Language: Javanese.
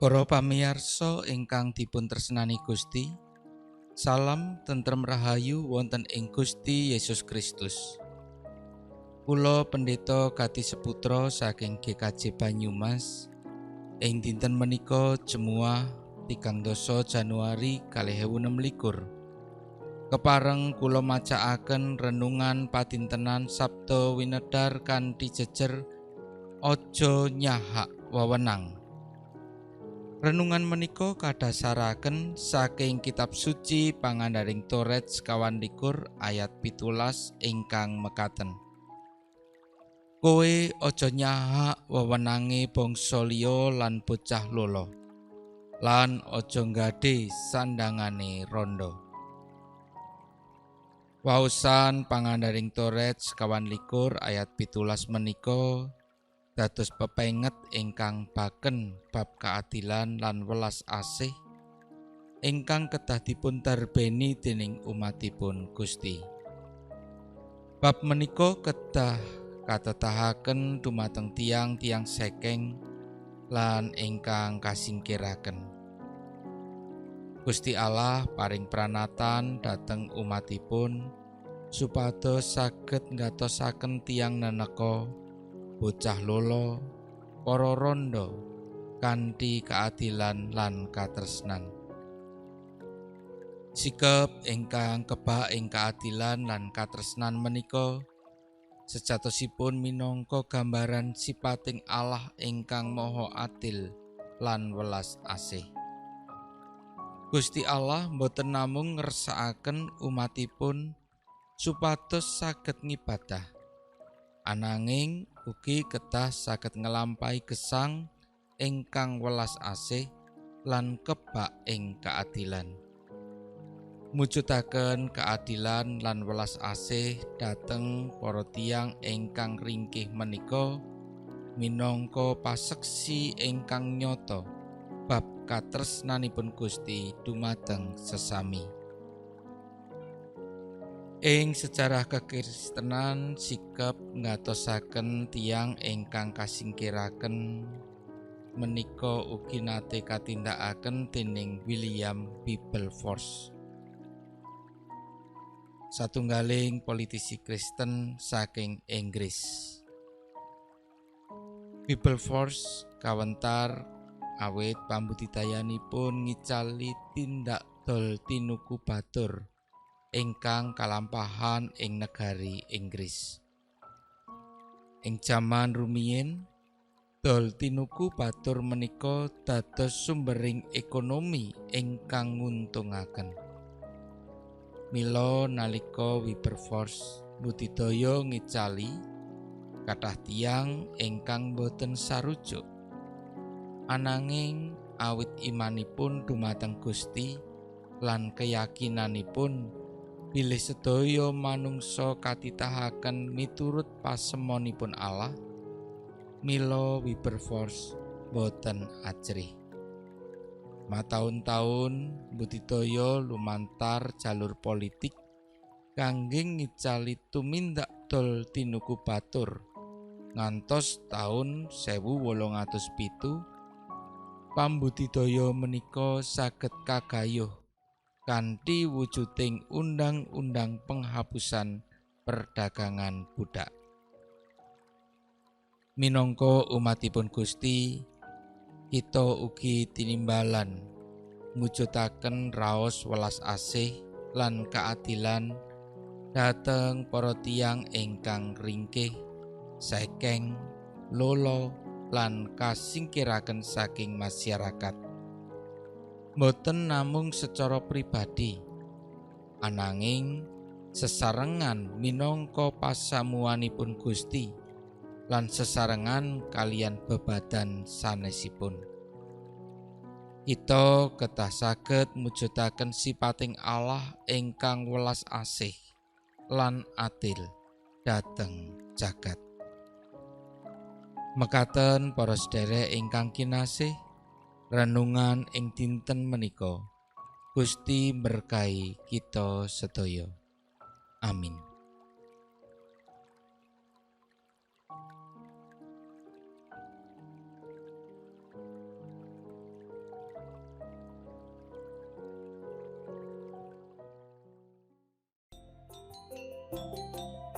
Para pamiyarsa ingkang dipun tresnani Gusti, salam tentrem rahayu wonten ing Gusti Yesus Kristus. Kula Pendeta Gati Seputra saking GKJ Banyumas ing dinten menika Jemuah 30 Januari 2026. Kepareng kula macakaken renungan padintenan Sabda Winedhar kanthi jejer Aja nyahak wewenang. Renungan menika kadhasaraken saking kitab suci Pangandaring Toret 21 ayat 17 ingkang mekaten. Kowe aja nyahak wewenange bangsa liya lan bocah lolo, lan aja nggadhe sandangane rondo. Waosan Pangandaring Toret 21 ayat 17 menika dados pepenget ingkang baken bab keadilan lan welas asih ingkang kedah dipun darbeni dening umatipun Gusti. Bab menika kedah katetahaken dumateng tiang-tiang sekeng lan ingkang kasingkiraken. Gusti Allah paring pranatan dhateng umatipun supados saged nggatosaken tiang neneka, bocah lolo, para rondo kanthi keadilan lan katresnan. Sikep ingkang kebak ing keadilan lan katresnan menika sejatosipun minangka gambaran sipating Allah ingkang maha adil lan welas asih. Gusti Allah boten namung ngersakaken umatipun supados saged ngibadah, ananging ugi kedah saged nglampahi gesang ingkang welas asih lan kebak ing keadilan. Mujudaken keadilan lan welas asih dhateng para tiyang ingkang ringkih menika minangka paseksi ingkang nyata bab katresnanipun Gusti dumateng sesami. Ing sejarah kekristenan sikep nggatosaken tiyang ingkang kasingkiraken menika ugi nate katindakaken dening William Wilberforce, satunggaling politisi Kristen saking Inggris. Wilberforce kawentar awit pambudidayanipun ngicali tindak dol tinuku batur ingkang kalampahan ing negari Inggris. Ing jaman rumiyin, dol tinuku batur menika dados sumbering ekonomi ingkang nguntungaken. Mila nalika Wilberforce budidaya ngicali kathah tiyang ingkang boten sarujuk. Ananging awit imanipun dumateng Gusti lan keyakinanipun bilih sedaya manungsa katitahaken miturut pasemonipun Allah, mila Wilberforce boten ajrih. Mataun-taun budidaya lumantar jalur politik kangge ngicali tumindak dol tinuku batur ngantos taun 1807 pambudidaya menika saged kagayuh kanthi wujuding undang-undang penghapusan perdagangan budak. Minangka umatipun Gusti, kita ugi tinimbalan mujudaken raos welas asih lan keadilan dhateng para tiyang ingkang ringkih, sekeng, lolo lan kasingkiraken saking masyarakat. Boten namung secara pribadi, ananging sesarengan minangka pasamuanipun Gusti lan sesarengan kalian bebadan sanesipun. Kita kedah saged mujudaken sipating Allah ingkang welas asih lan adil dhateng jagat. Mekaten para sedherek ingkang kinasih, renungan ing dinten menika Gusti berkahi kita sedaya. Amin. Thank you.